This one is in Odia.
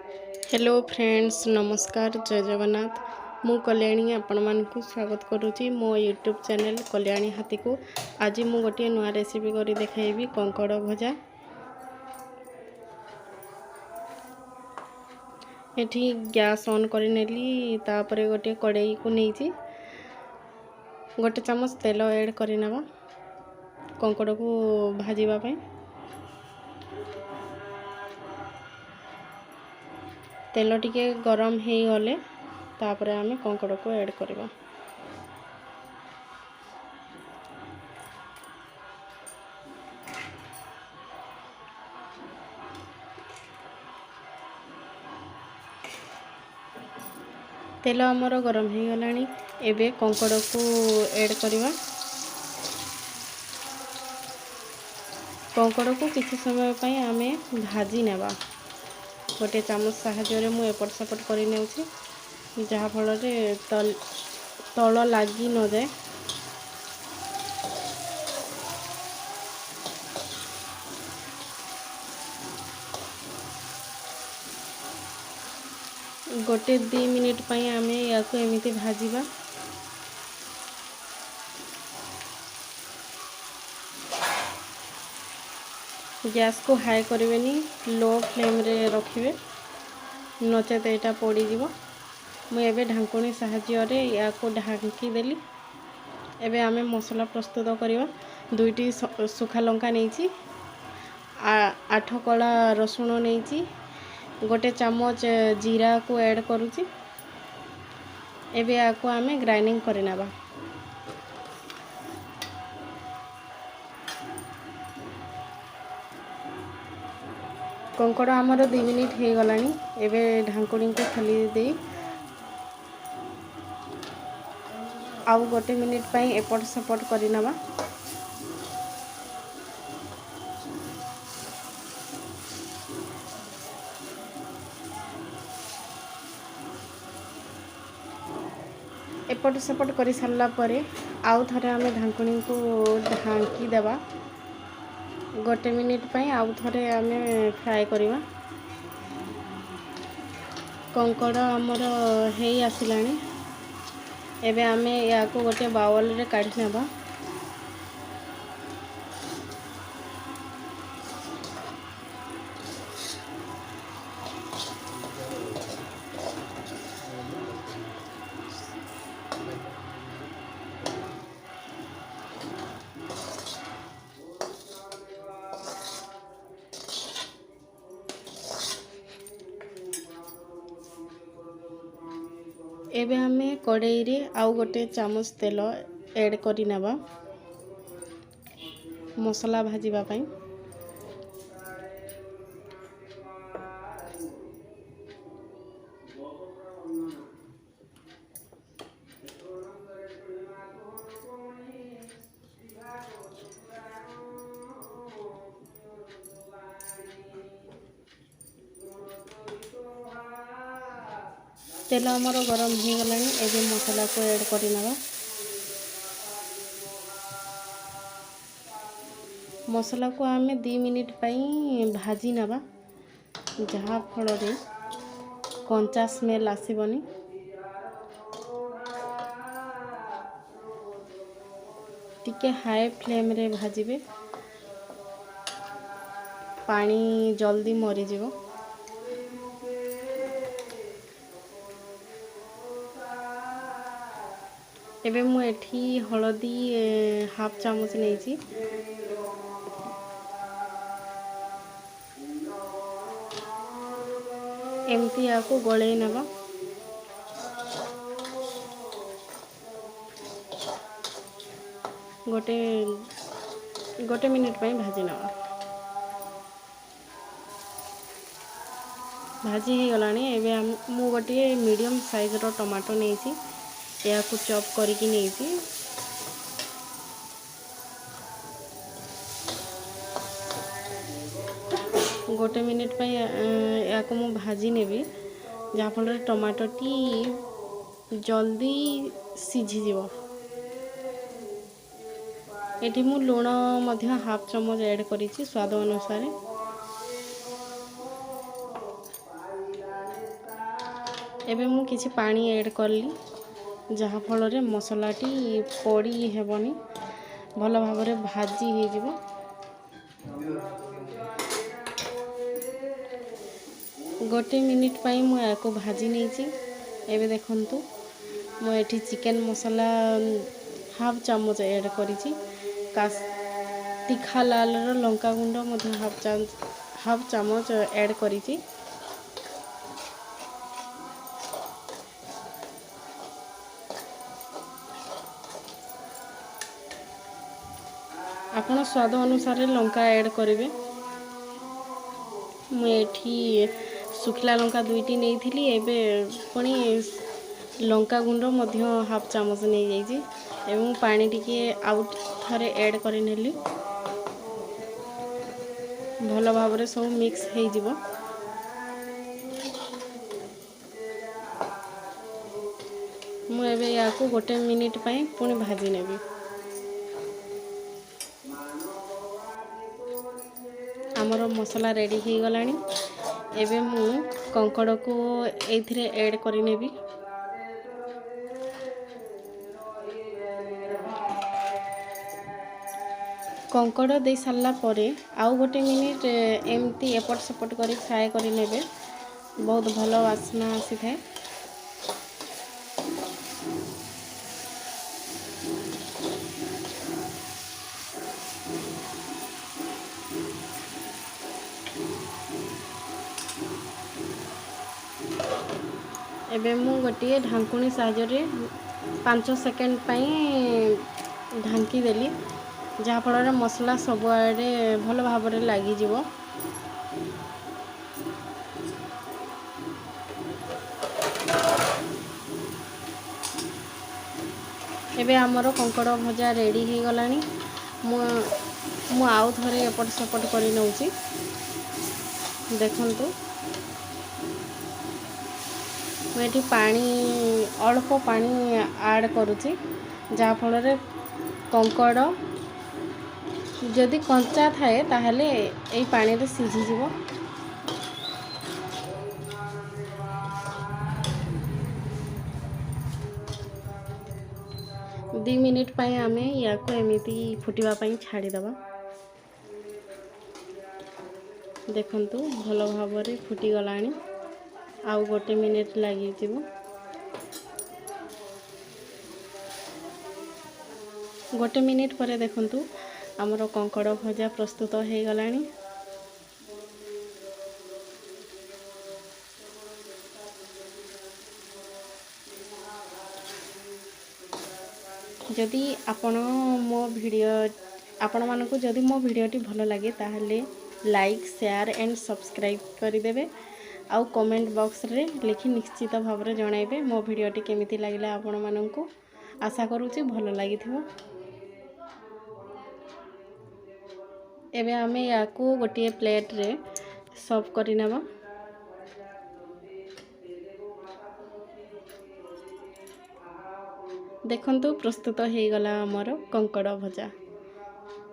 ହ୍ୟାଲୋ ଫ୍ରେଣ୍ଡସ୍, ନମସ୍କାର, ଜୟ ଜଗନ୍ନାଥ। ମୁଁ କଲ୍ୟାଣୀ ଆପଣମାନଙ୍କୁ ସ୍ୱାଗତ କରୁଛି ମୋ ୟୁଟ୍ୟୁବ୍ ଚ୍ୟାନେଲ୍ କଲ୍ୟାଣୀ ହାତୀକୁ। ଆଜି ମୁଁ ଗୋଟିଏ ନୂଆ ରେସିପି କରି ଦେଖାଇବି, କଙ୍କଡ଼ ଭଜା। ଏଠି ଗ୍ୟାସ୍ ଅନ୍ କରିନେଲି, ତାପରେ ଗୋଟିଏ କଡ଼େଇକୁ ନେଇଛି। ଗୋଟେ ଚାମଚ ତେଲ ଏଡ଼୍ କରିନେବା କଙ୍କଡ଼କୁ ଭାଜିବା ପାଇଁ। ତେଲ ଟିକେ ଗରମ ହେଇଗଲେ ତାପରେ ଆମେ କଙ୍କଡ଼କୁ ଏଡ଼୍ କରିବା। ତେଲ ଆମର ଗରମ ହେଇଗଲାଣି, ଏବେ କଙ୍କଡ଼କୁ ଏଡ଼୍ କରିବା। କଙ୍କଡ଼କୁ କିଛି ସମୟ ପାଇଁ ଆମେ ଭାଜି ନେବା। ଗୋଟେ ଚାମଚ ସାହାଯ୍ୟରେ ମୁଁ ଏପଟ ସେପଟ କରି ନେଉଛି, ଯାହାଫଳରେ ତଳ ଲାଗି ନଯାଏ। ଗୋଟେ 2 ମିନିଟ୍ ପାଇଁ ଆମେ ୟାକୁ ଏମିତି ଭାଜିବା। ଗ୍ୟାସ୍କୁ ହାଇ କରିବେନି, ଲୋ ଫ୍ଲେମ୍ରେ ରଖିବେ, ନଚେତ ଏଇଟା ପୋଡ଼ିଯିବ। ମୁଁ ଏବେ ଢାଙ୍କୁଣୀ ସାହାଯ୍ୟରେ ୟାକୁ ଢାଙ୍କି ଦେଲି। ଏବେ ଆମେ ମସଲା ପ୍ରସ୍ତୁତ କରିବା। 2ଟି ଶୁଖା ଲଙ୍କା ନେଇଛି, 8 କଳା ରସୁଣ ନେଇଛି, ଗୋଟେ ଚାମଚ ଜିରାକୁ ଆଡ଼୍ କରୁଛି। ଏବେ ୟାକୁ ଆମେ ଗ୍ରାଇଣ୍ଡିଙ୍ଗ କରିନେବା। କଙ୍କଡ଼ ଆମର 2 ମିନିଟ୍ ହେଇଗଲାଣି। ଏବେ ଢାଙ୍କୁଣୀକୁ ଖୋଲି ଦେଇ ଆଉ ଗୋଟେ ମିନିଟ୍ ପାଇଁ ଏପଟ ସେପଟ କରିନେବା। ଏପଟ ସେପଟ କରିସାରିଲା ପରେ ଆଉ ଥରେ ଆମେ ଢାଙ୍କୁଣୀକୁ ଢାଙ୍କି ଦେବା ଗୋଟେ ମିନିଟ୍ ପାଇଁ। ଆଉ ଥରେ ଆମେ ଫ୍ରାଏ କରିବା। କଙ୍କଡ଼ ଆମର ହେଇ ଆସିଲାଣି। ଏବେ ଆମେ ୟାକୁ ଗୋଟେ ବାଉଲରେ କାଢ଼ି ନେବା। ଏବେ ଆମେ କଡ଼େଇରେ ଆଉ ଗୋଟେ ଚାମଚ ତେଲ ଏଡ଼୍ କରିନେବା ମସଲା ଭାଜିବା ପାଇଁ। ତେଲ ଆମର ଗରମ ହେଇଗଲାଣି। ଏବେ ମସଲାକୁ ଏଡ଼୍ କରିନେବା। ମସଲାକୁ ଆମେ 2 ମିନିଟ୍ ପାଇଁ ଭାଜି ନେବା, ଯାହାଫଳରେ କଞ୍ଚା ସ୍ମେଲ୍ ଆସିବନି। ଟିକେ ହାଇ ଫ୍ଲେମ୍ରେ ଭାଜିବେ, ପାଣି ଜଲ୍ଦି ମରିଯିବ। ଏବେ ମୁଁ ଏଠି ହଳଦୀ ହାଫ୍ ଚାମଚ ନେଇଛି। ଏମିତି ୟାକୁ ଗୋଳେଇ ନେବା। ଗୋଟେ ମିନିଟ୍ ପାଇଁ ଭାଜି ନେବା। ଭାଜି ହେଇଗଲାଣି। ଏବେ ମୁଁ ଗୋଟିଏ ମିଡ଼ିୟମ୍ ସାଇଜ୍ର ଟମାଟୋ ନେଇଛି, ଏହାକୁ ଚପ୍ କରିକି ନେଇଛି। ଗୋଟେ ମିନିଟ୍ ପାଇଁ ଏହାକୁ ମୁଁ ଭାଜି ନେବି, ଯାହାଫଳରେ ଟମାଟୋଟି ଜଲ୍ଦି ସିଝିଯିବ। ଏଠି ମୁଁ ଲୁଣ ମଧ୍ୟ ହାଫ୍ ଚାମଚ ଆଡ଼୍ କରିଛି ସ୍ୱାଦ ଅନୁସାରେ। ଏବେ ମୁଁ କିଛି ପାଣି ଏଡ଼୍ କଲି, ଯାହାଫଳରେ ମସଲାଟି ପୋଡ଼ି ହେବନି, ଭଲ ଭାବରେ ଭାଜି ହେଇଯିବ। 1 ମିନିଟ୍ ପାଇଁ ମୁଁ ଏହାକୁ ଭାଜି ନେଇଛି। ଏବେ ଦେଖନ୍ତୁ ମୁଁ ଏଠି ଚିକେନ୍ ମସଲା ହାଫ୍ ଚାମଚ ଏଡ଼୍ କରିଛି। ତୀଖା ଲାଲର ଲଙ୍କା ଗୁଣ୍ଡ ମଧ୍ୟ ହାଫ୍ ଚାମଚ ଏଡ଼୍ କରିଛି। ଆପଣ ସ୍ୱାଦ ଅନୁସାରେ ଲଙ୍କା ଏଡ଼୍ କରିବେ। ମୁଁ ଏଠି ଶୁଖିଲା ଲଙ୍କା 2ଟି ନେଇଥିଲି, ଏବେ ପୁଣି ଲଙ୍କା ଗୁଣ୍ଡ ମଧ୍ୟ ହାଫ୍ ଚାମଚ ନେଇଯାଇଛି ଏବଂ ପାଣି ଟିକେ ଆଉ ଥରେ ଏଡ଼୍ କରିନେଲି। ଭଲ ଭାବରେ ସବୁ ମିକ୍ସ ହେଇଯିବ। ମୁଁ ଏବେ ୟାକୁ 1 ମିନିଟ୍ ପାଇଁ ପୁଣି ଭାଜି ନେବି। ଆମର ମସଲା ରେଡ଼ି ହେଇଗଲାଣି। ଏବେ ମୁଁ କଙ୍କଡ଼କୁ ଏଇଥିରେ ଏଡ଼୍ କରିନେବି। କଙ୍କଡ଼ ଦେଇ ସାରିଲା ପରେ ଆଉ 1 ମିନିଟ୍ ଏମିତି ଏପଟ ସେପଟ କରି ଫ୍ରାଏ କରିନେବେ। ବହୁତ ଭଲ ବାସ୍ନା ଆସିଥାଏ। ଏବେ ମୁଁ ଗୋଟିଏ ଢାଙ୍କୁଣୀ ସାହାଯ୍ୟରେ 5 ସେକେଣ୍ଡ ପାଇଁ ଢାଙ୍କିଦେଲି, ଯାହାଫଳରେ ମସଲା ସବୁଆଡ଼େ ଭଲ ଭାବରେ ଲାଗିଯିବ। ଏବେ ଆମର କଙ୍କଡ଼ ଭଜା ରେଡ଼ି ହେଇଗଲାଣି। ମୁଁ ଆଉ ଥରେ ଏପଟ ସେପଟ କରି ନେଉଛି। ଦେଖନ୍ତୁ ମୁଁ ଏଠି ଅଳ୍ପ ପାଣି ଆଡ଼୍ କରୁଛି, ଯାହାଫଳରେ କଙ୍କଡ଼ ଯଦି କଞ୍ଚା ଥାଏ ତାହେଲେ ଏଇ ପାଣିରେ ସିଝିଯିବ। 2 ମିନିଟ୍ ପାଇଁ ଆମେ ୟାକୁ ଏମିତି ଫୁଟିବା ପାଇଁ ଛାଡ଼ିଦେବା। ଦେଖନ୍ତୁ ଭଲ ଭାବରେ ଫୁଟିଗଲାଣି, ଆଉ 1 ମିନିଟ୍ ଲାଗିଯିବ। 1 ମିନିଟ୍ ପରେ ଦେଖନ୍ତୁ ଆମର କଙ୍କଡ଼ ଭଜା ପ୍ରସ୍ତୁତ ହେଇଗଲାଣି। ଯଦି ଆପଣ ମୋ ଭିଡ଼ିଓ, ଆପଣମାନଙ୍କୁ ଯଦି ମୋ ଭିଡ଼ିଓଟି ଭଲ ଲାଗେ ତାହେଲେ ଲାଇକ୍, ସେୟାର ଆଣ୍ଡ ସବସ୍କ୍ରାଇବ୍ କରିଦେବେ। ଆଉ କମେଣ୍ଟ ବକ୍ସରେ ଲେଖି ନିଶ୍ଚିତ ଭାବରେ ଜଣାଇବେ ମୋ ଭିଡ଼ିଓଟି କେମିତି ଲାଗିଲା ଆପଣମାନଙ୍କୁ। ଆଶା କରୁଛି ଭଲ ଲାଗିଥିବ। ଏବେ ଆମେ ୟାକୁ ଗୋଟିଏ ପ୍ଲେଟ୍ରେ ସର୍ଭ କରିନେବା। ଦେଖନ୍ତୁ ପ୍ରସ୍ତୁତ ହେଇଗଲା ଆମର କଙ୍କଡ଼ ଭଜା।